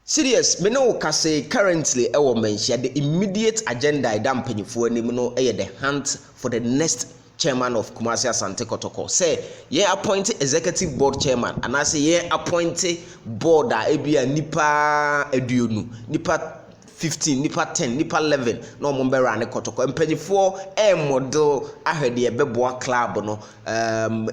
Serious, me ne wo kasa yi, currently ɛwɔ Manhyia, the immediate agenda ɛda mpanyinfoɔ anim no ɛyɛ the hunt for the next chairman of Kumasi Asante Kotoko. Sɛ yɛn appoint executive board chairman anaasɛ yɛn appoint board a ebi a nipa 20, nipa 15, nipa 10, nipa 11 na wɔn bɛwura ne Kɔtɔkɔ. Mpanyinfoɔ ɛɛmɔdel ahwɛ deɛ ɛbɛboa club no.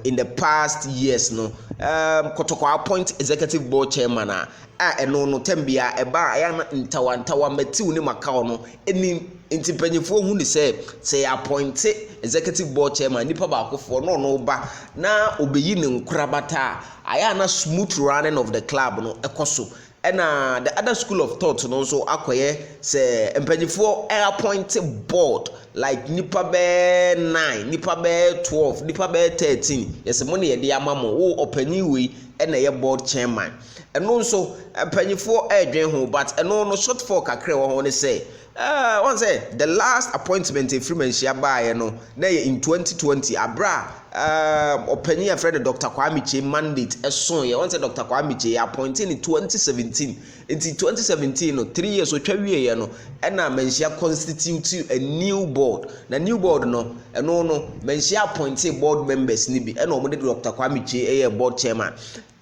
In the past years no, Kɔtɔkɔ appoint executive board chairman a ɛno no tɛm bia ɛba a ɛyɛ na ntawantawa mɛtiw ne makaw no ɛnim. Nti mpanyinfoɔ hu ne sɛ yɛ appoint executive board chairman nipa baakofoɔ na ɔno ba na obeyi ne nkorabata a, ayɛ ana smooth running of the club no ɛkɔ so. Ɛna the other school of thought no nso akɔyɛ sɛ mpanyinfoɔ appoint board like nipa bɛɛ 9, nipa bɛɛ 12, nipa bɛɛ 13, yɛsɛ mo ne yɛde ama mo, wo ɔpanyin wei ɛna ɛyɛ board chairman. Ɛno nso mpanyinfoɔ ɛredwen ho, but ɛno no shortfall kakra ɛwɔ ho ne sɛ wɔn sɛ the last appointment efiri Manhyia baayɛ no na yɛ in 2020, abira ɔpanyin a yɛfrɛ no Dr Kwame Kyei mandate ɛso yɛ. Wɔn sɛ Dr Kwame Kyei appointing in 2017, nti 2017 no, 3 years otwa wie yɛ no, ɛna Manhyia constitute a new board. Na new board no, ɛno no Manhyia appointed board members ni bi, ɛna wɔn de Dr Kwame Kyei ɛyɛ board chairman.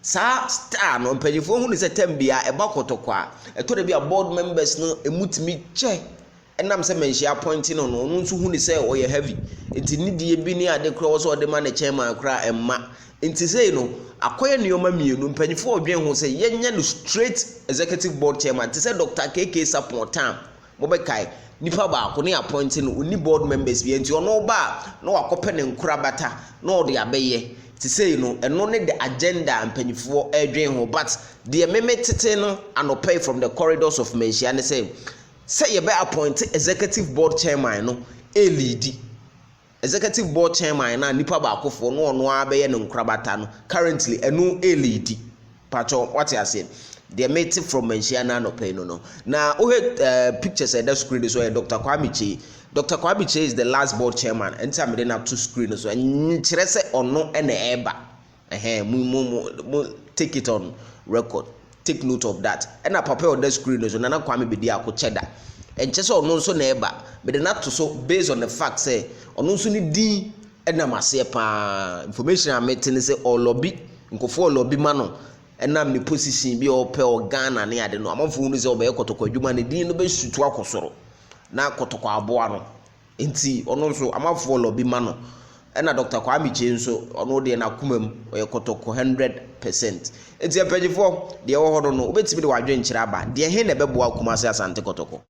Saa star no, mpanyinfoɔ hu ne sɛ tɛm bia ɛba Kɔtɔkɔ a, ɛtɔ de bi a board members no emu tumi kyɛ, ɛnam sɛ Manhyia appointing no no ɔno nso hu ne sɛ ɔyɛ heavy, nti ne die bi ne ade koraa wɔ sɛ ɔde ma ne chairman koraa ɛmma. Nti sei no akɔyɛ nneɛma mmienu. Mpanyinfoɔ ɔdwen ho sɛ yɛnyɛ no straight executive board chairman te sɛ Dr KK Sarpong tam mobɛkae, nipa baako ne appointing no, oni board members bi, nti ɔno ba a na wakɔpɛ ne nkorabata na ɔde abɛyɛ. Te sei no, ɛno ne the agenda mpanyinfoɔ ɛredwen ho. But deɛ meme tete no anɔpɛ from the corridors of Manhyia ne sɛ yɛbɛ appoint executive board chairman no, ɛlead executive board chairman na nipa baakofoɔ na ɔno ara bɛyɛ ne nkorabata no, currently ɛno ɛlead patwɔ. Wate aseɛ? Deɛ mete from Manhyia no anɔpɛ yi no na wohwɛ pictures a ɛda screen so yɛ Dr Kwame Kyei. Dr Kwame Kyei is the last board chairman, nti a mede no ato screen so nkyerɛ sɛ ɔno ɛna ɛreba. Ɛhɛn, mu mu mu mu take it on record, take note of that. Ɛna papa a ɔda screen so, Nana Kwame Bediako Cheddar, nkyɛ sɛ ɔno nso na ɛreba. Mede no ato so based on the fact sɛ ɔno nso ne din ɛnam aseɛ paa. Information a mete ne sɛ ɔlobby, nkurɔfoɔ ɔlobby ma no, ɛnam ne position bi a ɔpɛ wɔ Ghana ne ade no. Amanfoɔ hu sɛ ɔbɛyɛ Kɔtɔkɔ adwuma, ne din no bɛsutu akɔ soro na Kɔtɔkɔ aboa no, nti ɔno nso amanfoɔ lobby ma no. Ɛna Dr Kwame Kyei nso, ɔno deɛ n'akoma mu ɔyɛ Kɔtɔkɔ 100%. Nti mpanyinfoɔ, deɛ ɛwɔ hɔ no, wobɛtumi de wadwenkyerɛ aba deɛ he na ɛbɛboa Kumase Asante Kɔtɔkɔ.